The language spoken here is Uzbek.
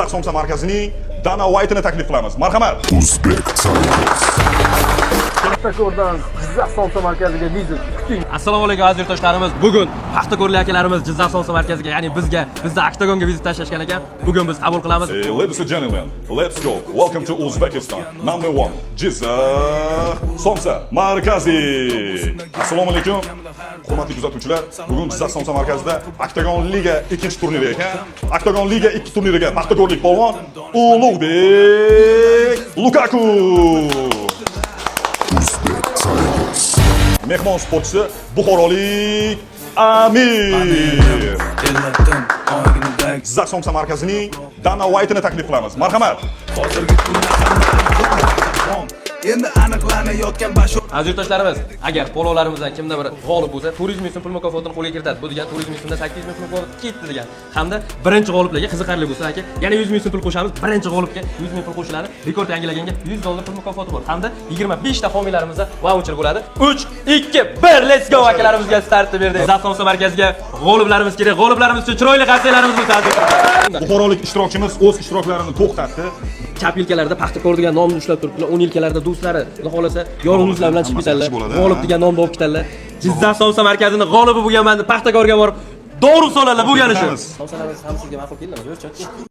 Jizzax somsa markazining Dana White'ini taklif qilamiz. Marhamat. Uzbek Tigers. Paxtakordan Jizzax somsa markaziga vizit kuting. Assalomu alaykum, aziz yurtdoshlarimiz. Bugun paxtakorlik akalarimiz Jizzax somsa markaziga, ya'ni bizga, bizni Oktagonga vizit tashlashgan ekan. Bugun biz qabul qilamiz. Ladies and gentlemen, let's go. Welcome to Uzbekistan. Number one, Jizzax Somsa Markazi. Assalomu alaykum. Hurmatli kuzatuvchilar, bugun Jizzax Somsa markazida Oktagon Liga ikkinchi turniri ekan. Oktagon Liga 2 turniriga paxtakorlik polvon Ulug'bek Lukaku. Uzbek Tigers. Mehmon sportchisi buxorolik Amir. Jizzax Somsa markazining Dana White'ini taklif qilamiz. Marhamat. Endi aniqlanayotgan bashor. Aziz yurtdoshlarimiz, agar polvonlarimizdan kimda bir g'olib bo'lsa, 400 ming so'm pul mukofotini qo'lga kiritadi. Bu degan 400 ming so'mdan 800 ming pul mukofoti ketdi degan. Hamda birinchi g'oliblarga qiziqarli bo'lsa aka, yana 100 ming so'm pul qo'shamiz. Birinchi g'olibga 100 ming pul qo'shiladi. Rekord yangilaganga 100 dollar pul mukofoti bor. Hamda 25 ta homiylarimizda vaucher bo'ladi. 3, 2, 1, let's go, akalarimizga startni berdik. Jizzax somsa markaziga g'oliblarimiz kerak. G'oliblarimiz uchun chiroyli qarsaklarimiz bo'lsin. Buxorolik ishtirokchimiz o'z ishtiroklarini to'xtatdi. Chap yelkalarida Paxtakor degan nomni ushlab turibdilar, o'ng yelkalarida do'stlari, xudo xohlasa, yorug' yuzlar bilan chiqib ketadilar. Yaxshi bo'ladi, G'olib ha? degan nomni olib ketadilar. Jizzax somsa markazini g'olibi bo'lganman deb Paxtakorga borib dovruq soladilar bo'lgani shu. Ketamiz. Somsalarimiz ham sizga ma'qul keldimi? Yo'q, chotki.